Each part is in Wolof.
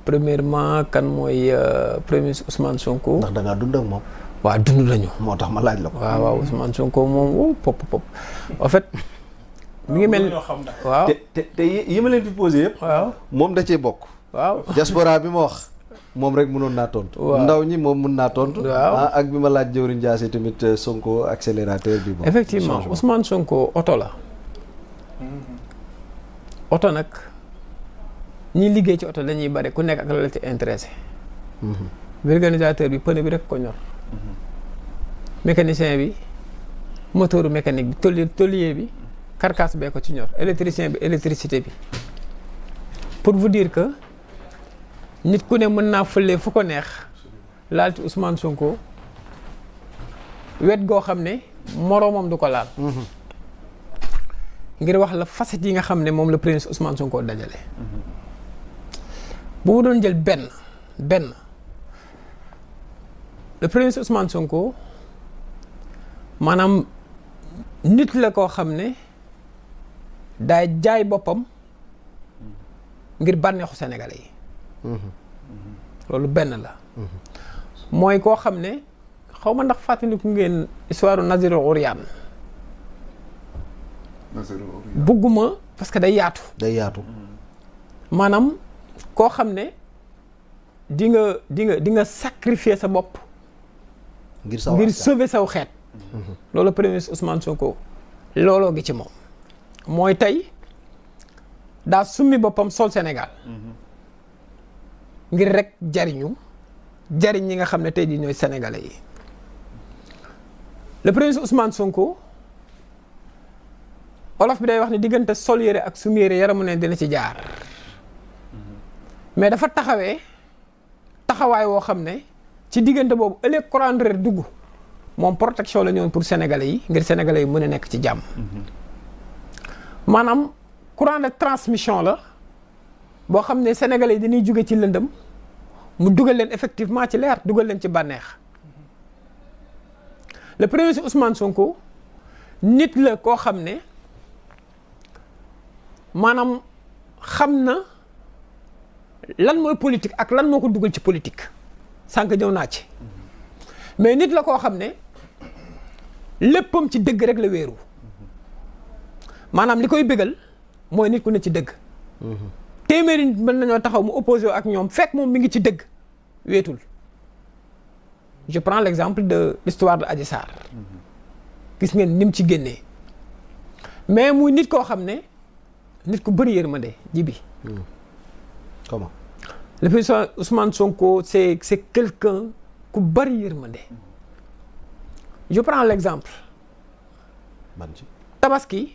premièrement kan mooy premier ministre Ousmane Sonko. ndax da ngaa dund ak moom. waaw dund nañu. moo tax ma laaj la ko. waaw Ousmane Sonko moom pop en fait. mi ngi mel waaw te yi ma leen fi posé yëpp. waaw moom da cee bokk. waaw diaspora bi ma wax. moom rek mënoon naa tontu. ndaw ñi moom mën naa tontu. waaw ak bi ma laaj jëwriñ Ndiassé tamit Sonko accélérateur bi. bon effectivement Ousmane Sonko oto la. oto nag ñi liggéey ci oto dañuy bari ku nekk ak la ci intéressé. organisateur bi pneu bi rek ko ñor. mécanicien bi moteur mécanique bi tôlier bi carcasse bee ko ci ñor électricien bi électricité bi pour vous dire que nit ku ne mën naa fële fu ko neex laal ci Ousmane Sonko wet goo xam ne moroomam du ko laal. ngir wax la facette yi nga xam ne moom la premier Ousmane Sonko dajale. bu mu doon jël benn le premier Ousmane Sonko maanaam nit la koo xam ne daay jaay boppam ngir bànneexu sénégalais yi. loolu benn la. mooy koo xam ne xaw ma ndax fàttaliku ngeen histoire Nazirul Ourian. bugguma parce que day yaatu. maanaam koo xam ne di nga sacrifier sa bopp. ngir sauver saw xeet. loolu premier ministre Ousmane Sonko looloo gi ci moom. mooy tey daa summi boppam sol Sénégal. ngir rek jariñ ñi nga xam ne tey jii ñooy sénégalais yi. le premier ministre Ousmane Sonko. olof bi day wax ne diggante sol yére ak sum yére yaramu ne dina ci jaar mais dafa taxawaay woo xam ne ci diggante boobu ëllëg courant dugg moom protection la ñoon pour sénégalais yi ngir sénégalais yi mën a nekk ci jàmm. maanaam courant de transmission la boo xam ne sénégalais yi dañuy jóge ci lëndëm mu dugal leen effectivement ci leer dugal leen ci bànneex. le premier ministre Ousmane Sonko nit la koo xam ne. maanaam xam na lan mooy politique ak lan moo ko dugal ci politique sànq ñëw naa ci mais nit la koo xam ne léppam ci dëgg rek la wéeru maanaam li koy bégal mooy nit ku ne ci dëgg. téeméeri nit mën nañoo taxaw mu opposé ak ñoom fekk moom mi ngi ci dëgg wéetul. je prends l'exemple de l'histoire de Adji Sarr gis ngeen ni mu ci génnee mais muy nit koo xam ne. nit ku bëri yërmande Djibi. comment. le président Ousmane Sonko c'est quelqu'un ku bëri yërmande. je prends l'exemple. Tabaski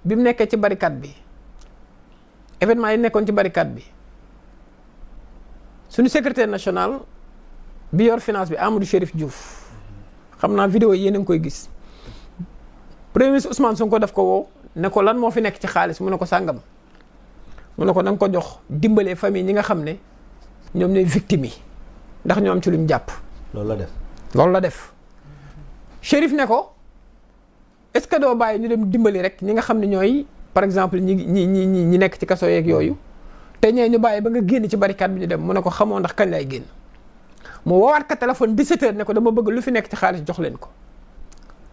bi mu nekkee ci barricade bi événement yi nekkoon ci barricade bi suñu secrétaire national bi yor finance bi Amadou Chérif Diouf xam naa vidéo yi yéen a ngi koy gis premier ministre Ousmane Sonko daf ko woo. ne ko lan moo fi nekk ci xaalis mu ne ko sàngam mu ne ko na nga ko jox dimbalee famille ñi nga xam ne ñoom ñooy victimes yi ndax ñoo am ci luñ jàpp. loolu la def Chérif ne ko est-ce que doo bàyyi ñu dem dimbali rek ñi nga xam ne ñooy par exemple ñi nekk ci kaso yeeg yooyu te ñee ñu bàyyi ba nga génn ci barricade bi ñu dem mu ne ko xamoo ndax kañ lay génn mu woowaat ka téléphone 17h ne ko dama bëgg lu fi nekk ci xaalis jox leen ko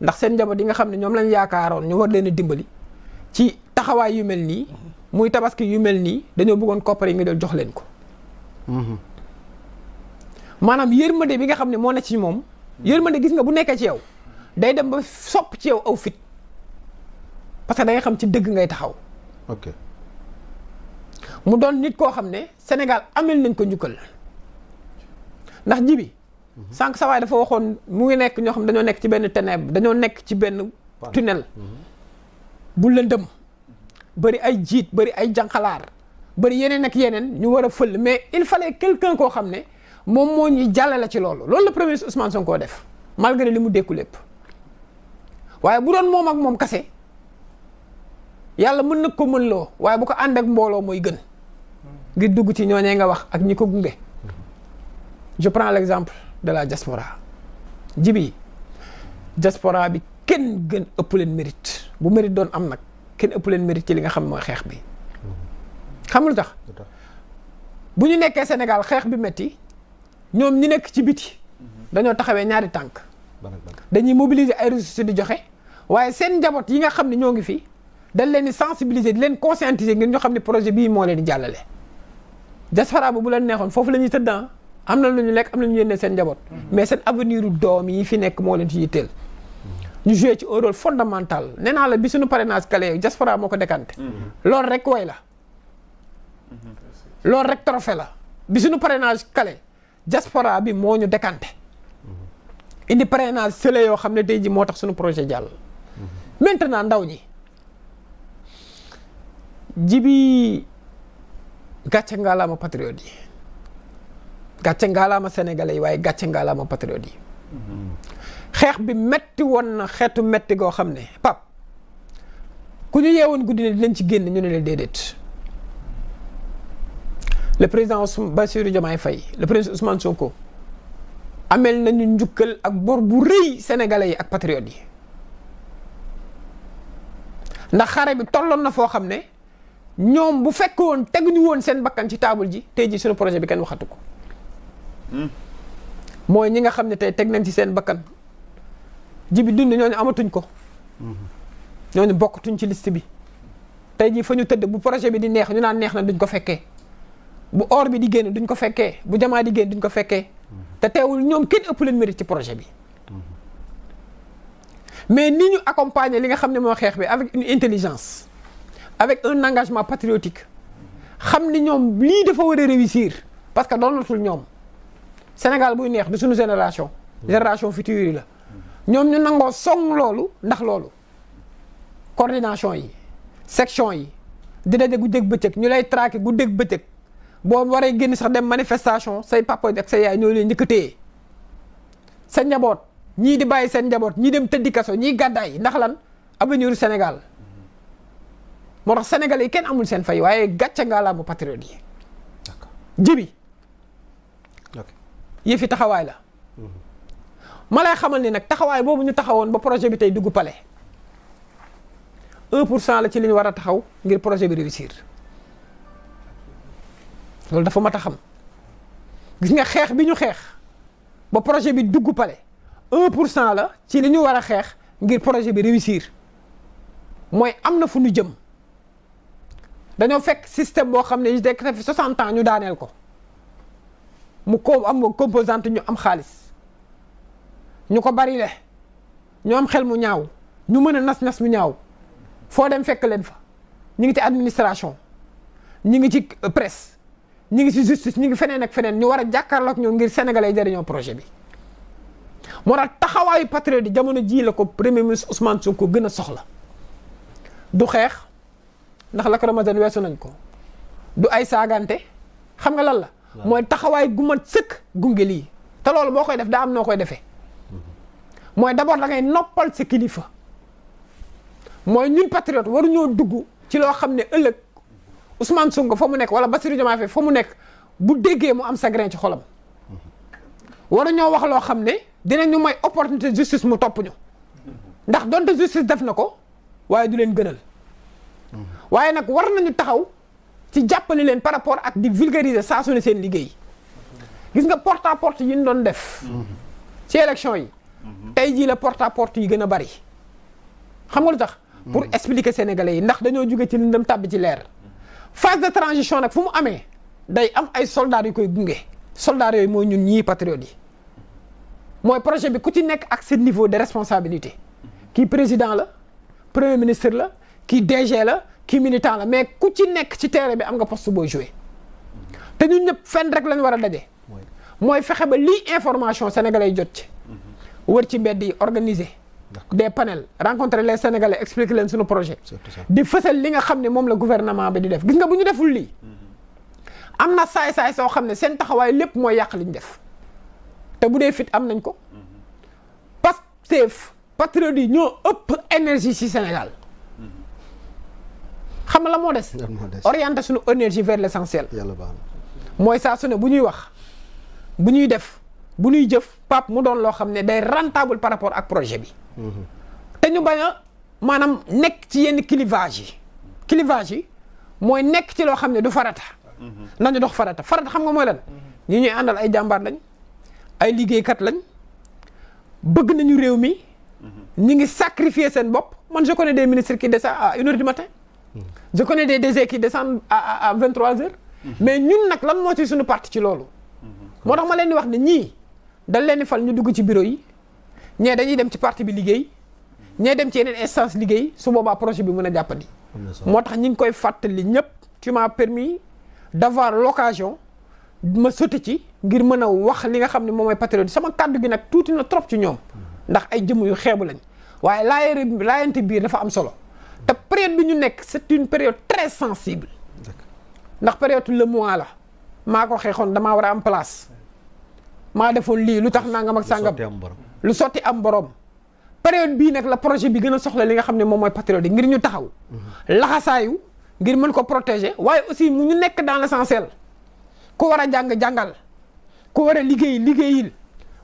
ndax seen njaboot yi nga xam ne ñoom lañ yaakaaroon ñu war leen a dimbali. ci taxawaay yu mel nii muy tabaski yu mel nii dañoo bëggoon koppar yi nga jël jox leen ko. maanaam yërmande bi nga xam ne moo nekk ci moom. yërmande gis nga bu nekkee ci yow day dem ba sopp ci yow aw fit parce que da nga xam ci dëgg ngay taxaw. ok mu doon nit koo xam ne Sénégal amel nañ ko njukkal ndax Djibi. sànq sa waay dafa waxoon mu ngi nekk ñoo xam dañoo nekk ci benn ténèbre dañoo nekk ci benn tunnel. bu lëndëm bëri ay jiit bëri ay jànqalaar bëri yeneen ak yeneen ñu war a fël mais il fallait quelqu'un koo xam ne moom moo ñuy jàllale ci loolu la premier ministre Ousmane Sonko def malgré li mu dékku lépp waaye bu doon moom ak moom kase yàlla mën na ko mën loo waaye bu ko ànd ak mbooloo mooy gën ngir dugg ci ñooñee nga wax ak ñi ko gunge. je prends l'exemple de la diaspora Djibi diaspora bi kenn gën ëpp leen mérite bu mérite doon am nag kenn ëpp leen mérite ci li nga xam mooy xeex bi xam nga lu tax bu ñu nekkee Sénégal xeex bi metti ñoom ñi nekk ci biti dañoo taxawee ñaari tànk dañuy mobiliser ay ressources di joxe waaye seen njaboot yi nga xam ne ñoo ngi fi dañ leen di sensibiliser di leen conscientiser ngir ñu xam ne projet bii moo leen di jàllale diaspora bu leen neexoon foofu la ñuy tëdd am na lu ñu lekk am na ñu yéene seen njaboot mais seen avenir u doom yi fi nekk moo leen ci yitteel ñu joué ci un rôle fondamental nee naa la bi suñu parrainage kale diaspora moo ko décanté loolu rek way la loolu rek trophée la bi suñu parrainage kale diaspora bi moo ñu décanté indi parrainage sële yoo xam ne tey ji moo tax suñu projet jàll maintenant ndaw ñi jibi gàcce ngaalaama patriote yi gàcce ngaalaama sénégalais yi waaye gàcce ngaalaama patriote yi xeex bi metti woon na xeetu metti goo xam ne pap ku ñu yeewoon guddi ne dinañ ci génn ñu ne la déedéet le président Bassirou Diomaye Faye le président Ousmane Sonko amel nañu njukkal ak bor bu rëy sénégalais yi ak patriotes yi ndax xare bi tolloon na foo xam ne ñoom bu fekkoon teguñu woon seen bakkan ci table ji tey ji suñu projet bi kenn waxatu ko mooy ñi nga xam ne tey teg nañ ci seen bakkan ji bi dund ñooñu amatuñ ko ñooñu bokkatuñ ci liste bi tey jii fa ñu tëdd bu projet bi di neex ñu naan neex na duñ ko fekkee bu or bi di génn duñ ko fekkee bu jamaa di génn duñ ko fekkee te teewul ñoom kenn ëpp leen mérite ci projet bi mais ni ñu accompagner li nga xam ne moo xeex bi avec une intelligence avec un engagement patriotique xam ni ñoom lii dafa war a réussir parce que doonatul ñoom Sénégal buy neex du suñu génération future yi la ñoom ñu nangoo song loolu ndax loolu coordination yi section yi di daje guddeeg bëccëg ñu lay traqué guddeeg bëccëg boo waree génn sax dem manifestation say papa ak say yaay ñoo leen njëkk a téye sa njaboot ñii di bàyyi seen njaboot ñii dem tëddi kaso ñii gàddaay ndax lan avenir Sénégal moo tax Sénégalais yi kenn amul seen fay waaye gàcce ngaalaamu patriote yi jibi yëfi taxawaay la ma lay xamal ni nag taxawaay boobu ñu taxawoon ba projet bi tey dugg palais 1% la ci li ñu war a taxaw ngir projet bi réussir loolu dafa mat a xam gis nga xeex bi ñu xeex ba projet bi dugg palais 1% la ci li ñu war a xeex ngir projet bi réussir mooy am na fu ñu jëm dañoo fekk système boo xam ne ñu dekk fi 60 ans ñu daaneel ko mu ko am composante ñu am xaalis ñu ko bari le ñu am xel mu ñaaw ñu mën a nas mu ñaaw foo dem fekk leen fa ñu ngi ci administration ñu ngi ci presse ñu ngi ci justice ñu ngi feneen ak feneen ñu war a jàkkaarloo ak ñoom ngir sénégalais jëriñoo projet bi moo tax taxawaayu patriote yi jamono jii la ko premier ministre Ousmane Sonko gën a soxla du xeex ndax la ko Ramadan weesu nañ ko du ay saagante xam nga lan la mooy taxawaay gu mat sëkk gunge lii te loolu boo koy def daa am noo koy defee mooy d'abord da ngay noppal sa kilifa mooy ñun patriote waruñoo dugg ci loo xam ne ëllëg Ousmane Sonko fa mu nekk wala Bassirou Diomaye Faye fa mu nekk bu déggee mu am chagrin ci xolam waruñoo wax loo xam ne dinañu may opportunité justice mu topp ñu ndax donte justice def na ko waaye du leen gënal waaye nag war nañu taxaw ci jàppale leen par rapport ak di vulgariser saa su ne seen liggéey gis nga porte à porte yi ñu doon def ci élection yi tey jii la porte à porte yi gën a bari xam nga lu tax pour expliquer sénégalais yi ndax dañoo jóge ci lëndëm tàbbi ci leer phase de transition nag fu mu amee day am ay soldats yu koy gunge soldats yooyu mooy ñun ñii patriotes yi mooy projet bi ku ci nekk ak seen niveau de responsabilité kii président la premier ministre la kii DG la kii militant la mais ku ci nekk ci terrain bi am nga poste booy joué te ñun ñëpp fenn rek lañ war a daje mooy fexe ba lii information sénégalais yi jot ci wër ci mbedd yi organiser des panels rencontrer les sénégalais expliquer leen suñu projet di fësal li nga xam ne moom la gouvernement bi di def gis nga bu ñu deful lii am na saay-saay soo xam ne seen taxawaay lépp mooy yàq li ñu def te bu dee fit am nañ ko Pastef patriote yi ñoo ëpp énergie ci Sénégal xam nga la moo des orienter suñu énergie vers l'essentiel mooy saa su ne bu ñuy wax bu ñuy def bu ñuy jëf pap mu doon loo xam ne day rentable par rapport ak projet bi te ñu bañ a maanaam nekk ci yenn clivage yi mooy nekk ci loo xam ne du farata nañu dox farata xam nga mooy lan ñi ñuy àndal ay jàmbaar lañ ay liggéeykat lañ bëgg nañu réew mi ñi ngi sacrifier seen bopp man je connais des ministres qui descendent à 1h du matin je connais des DG qui descendent à 23h mais ñun nag lan moo ci suñu parti ci loolu moo tax ma leen di wax ne ñii dañ leen di fal ñu dugg ci bureau yi ñee dañuy dem ci parti bi liggéey ñee dem ci yeneen instance liggéey su boobaa projet bi mën a jàppandi moo tax ñi ngi koy fàttali ñëpp tu m'as permis d'avoir l'occasion ma sotti ci ngir mën a wax li nga xam ne moom mooy patriote sama kàddu gi nag tuuti na trop ci ñoom ndax ay jëmm yu xeebu lañ waaye laayante biir dafa am solo te période bi ñu nekk c'est une période très sensible ndax période le mois la maa ko xeexoon damaa war a am place maa defoon lii lu tax nangam ak sàngam lu sotti am borom période bii nag la projet bi gën a soxla li nga xam ne moom mooy patriote yi ngir ñu taxaw laxasaayu ngir mën ko protéger waaye aussi mu ñu nekk dans l'essentiel ku war a jàngal ku war a liggéeyil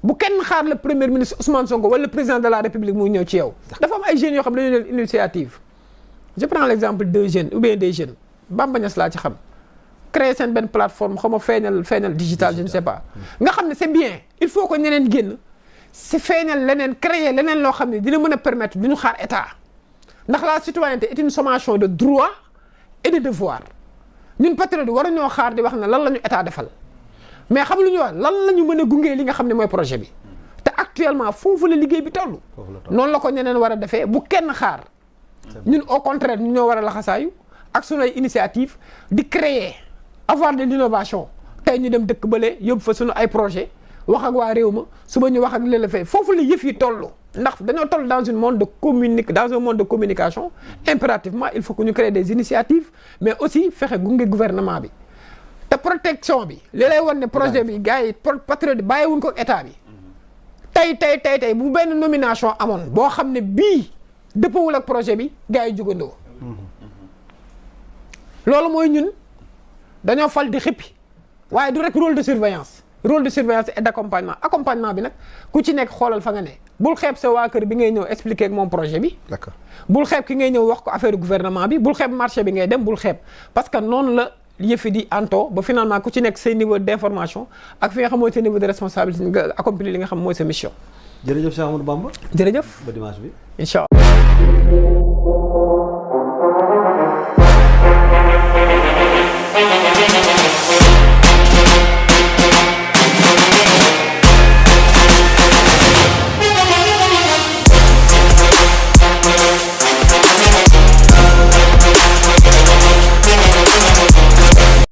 bu kenn xaar le premier ministre Ousmane Sonko wala le président de la République muy ñëw ci yow dafa am ay jeunes yoo xam ne dañu leen initiative je prends l'exemple de jeunes ou bien des jeunes Bamba Niass laa ci xam créer seen benn plateforme xaw ma feeñal digital je ne sais pas nga xam ne c'est bien il faut que ñeneen génn si feeñal leneen créer leneen loo xam ne dina mën a permettre du ñu xaar état ndax la citoyenneté est une sommation de droit et de devoir ñun patriote waruñoo xaar di wax ne lan la ñu état defal mais xam lu ñu wax lan la ñu mën a gungee li nga xam ne mooy projet bi te actuellement foofu la liggéey bi toll noonu la ko ñeneen war a defee bu kenn xaar ñun au contraire ñu ñoo war a laxasaayu ak suñu initiative di créer avoir de l'innovation tey ñu dem dëkk bële yóbbu fa suñu ay projet wax ak waa réew ma suba ñu wax ak lélefee foofu la yëf yi toll ndax dañoo toll dans un monde de communication impérativement il faut que ñu créer des initiatives mais aussi fexe gunge gouvernement bi te protection bi li lay wan ne projet bi gars yi patriote yi bàyyiwuñ ko état bi tey bu benn nomination amoon boo xam ne bii dëppawul ak projet bi gars yi jugandoo loolu mooy ñun dañoo fal di xippi waaye du rek rôle de surveillance et d'accompagnement bi nag ku ci nekk xoolal fa nga ne bul xeeb sa waa kër bi ngay ñëw expliquer ak moom projet bi d'accord bul xeeb ki ngay ñëw wax ko affaire gouvernement bi bul xeeb marché bi ngay dem bul xeeb parce que noonu la yëfi di anto ba finalement ku ci nekk say niveau d'information ak fi nga xam mooy sa niveau de responsabilité nga accomplir li nga xam mooy sa mission jërëjëf Cheikh Ahmadou Bamba jërëjëf ba dimanche bi incha allah